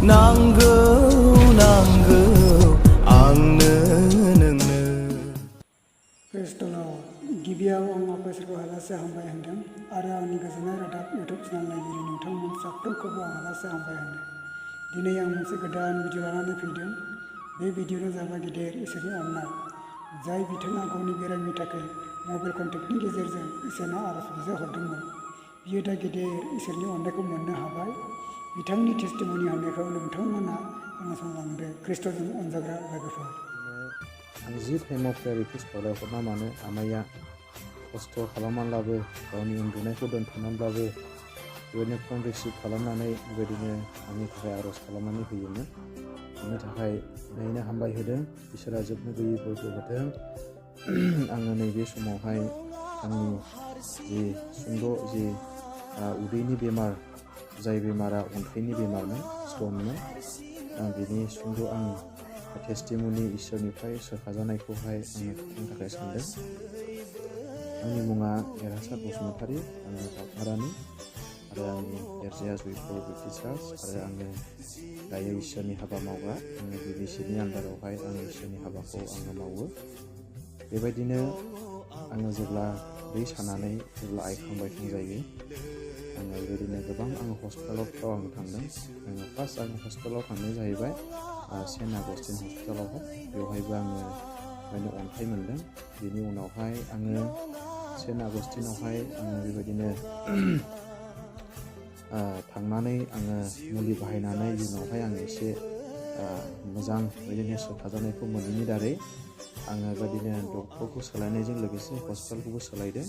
नांगौ नांगौ आंनो नोंनो खृष्टनाव गिबियाव आं आफासोरखौ हाजासे हामबाय होनदों आरो आंनि गोजोननाय रादाब इउटुब चेनेल नायगिरि नोंथांमोन साफ्रोमखौबो आं हाजासे हामबाय होनदों। दिनै आं मोनसे गोदान भिडिअ लानानै फैदों। बे भिडिअ'नो जाबाय गिदिर इसोरनि अननाय। जाय बिथाङा गावनि बेरामनि थाखाय मबाइल कन्टेक्टनि गेजेरजों इसोरनाव आर'ज बिजाहरदोंमोन, बियो दा गिदिर इसोरनि अननायखौ मोननो हाबाय। बिथांनि टेस्टिमनि होनायखौ नोंथांमोना खोनासंलांदो। खृष्टजों अनजाग्रा लोगोफोर, आं जि टाइमाव प्रेयार रिकुवेस्ट खालामहरना मानो आमाइया खस्थ' खालामनानैब्लाबो गावनि उन्दुनायखौ दोनथ'नानैब्लाबो बेबायदिनो फन रिसिभ खालामनानै बेबायदिनो आंनि थाखाय आर'ज खालामनानै होयोमोन। बेनि थाखाय नायनो हामबाय होदों। इसोरा जोबनो गैयै बोरखौ होदों। आङो नैबे समावहाय आंनि जि सुंद' जि उदैनि बेमार, जाय बेमारा अन्थाइनि बेमारमोन, स्टनमोन, आं बिनि सुंद' आं टेस्टिमनि इसोरनिफ्राय सोखाजानायखौहाय आङो खोन्थानो थाखाय सानदों। आंनि मुङा देरहासार बसुमतारी, आङो दावधारानि आरो आंनि देरजाया जयपुर ब्रिटिशार्स आरो आङो दायो इसोरनि हाबा मावग्रा। आङो बिबिसिनि आन्दारावहाय आङो इसोरनि हाबाखौ आङो मावो। बेबायदिनो आङो जेब्ला दै सानानै जेब्ला आइखां बायखां जायो, आङो बेबायदिनो गोबां आङो हस्पिटालावफ्राव आङो थांदों। आङो फार्स्ट आङो हस्पिटालाव थांनाय जाहैबाय सेन्ट आगस्टिन हस्पिटालावहाय। बेवहायबो आङो बेबायदिनो अन्थाइ मोनदों। बेनि उनावहाय आङो सेन्ट आगस्टिनावहाय आङो बेबायदिनो थांनानै आङो मुलि बाहायनानै उनावहाय आङो एसे मोजां बेबायदिनो सोखाजानायखौ मोनैनि दारै आङो बेबायदिनो डक्टरखौ सोलायनायजों लोगोसे हस्पिटालखौबो सोलायदों।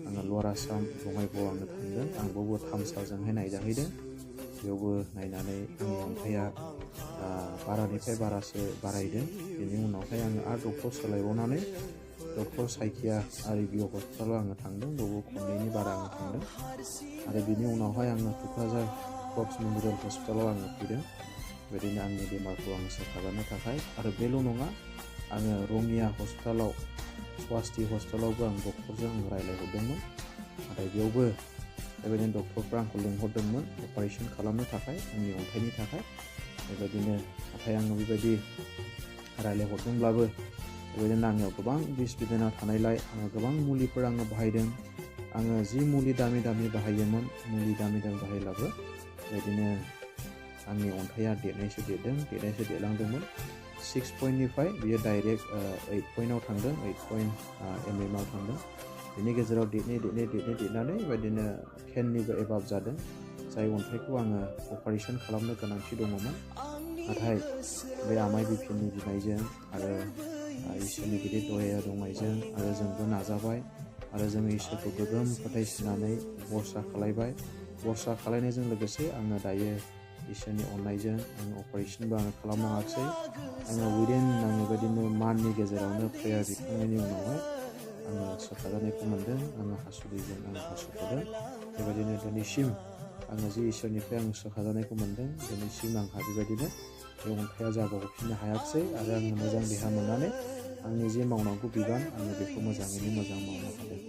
आङो लवार आसाम बङाइगावआव आङो थांदों। आं बावबो थामसाजोंहाय नायजाहैदों। बेयावबो नायनानै आंनि अन्थाइया बारानिफ्राय बारासो बारायदों। बेनि उनावहाय आङो आरो डक्टर सोलायबावनानै डक्टर साइकिया आरिबिअ हस्पिटालाव आङो थांदों। बावबो खननैनि बारा आङो थांदों आरो बेनि उनावहाय आङो टुक्राझार कर्टस मेम'रियेल हस्पिटालाव आङो फैदों। बेबायदिनो आंनि बेमारखौ आङो सोखाजानो थाखाय। आरो बेल' नङा, आङो रङिया हस्पिटालाव, स्वास्ति हस्पिटालावबो आं डक्टरजों आं रायज्लायहरदोंमोन। नाथाय बेयावबो बेबायदिनो डक्टरफ्रा आंखौ लिंहरदोंमोन अपारेसन खालामनो थाखाय, आंनि अन्थाइनि थाखाय। बेबायदिनो नाथाय आङो बेबायदि रायज्लायहरदोंब्लाबो बेबायदिनो आंनियाव गोबां बिस बिदेना थानायलाय आङो गोबां मुलिफोर आङो बाहायदों। आङो जि मुलि दामि दामि बाहायोमोन, मुलि दामि दामि बाहायब्लाबो बेबायदिनो आंनि अन्थाइया देरनायसो देरलांदोंमोन। 6 पइन्टनिफ्राय बियो डाइरेक्ट 8 पइन्टआव थांदों, 8 पइन्ट एमएमआव थांदों। बेनि गेजेराव देरनानै बेबायदिनो 10निबो एबाब जादों। जाय अन्थाइखौ आङो अपारेसन खालामनो गोनांथि दङमोन। नाथाय बे आमाइ बिपिननि बिनायजों आरो इसोरनि गिदिर दया दंनायजों आरो जोंबो नाजाबाय आरो जोङो इसोरखौ गोगोम फोथायसिनानै बरसा खालायबाय। बरसा खालायनायजों लोगोसे आङो दायो इसोरनि अननायजों आङो अपारेसनबो आङो खालामनाङाखिसै। आङो उइदिन आङो बेबायदिनो मान्थनि गेजेरावनो प्रेयार बिखांनायनि उनावहाय आङो सोखाजानायखौ मोन्दों। आङो हासुदैजों आङो हासुख'दों। बेबायदिनो दिनैसिम आङो जि इसोरनिफ्राय आङो सोखाजानायखौ मोन्दों, दिनैसिम आंहा बेबायदिनो बे अन्थाइया जाबावफिननो हायाखिसै आरो आङो मोजां देहा मोननानै आंनि जे मावनांगौ बिबान, आङो बेखौ मोजाङैनो मोजां मावनो हादों।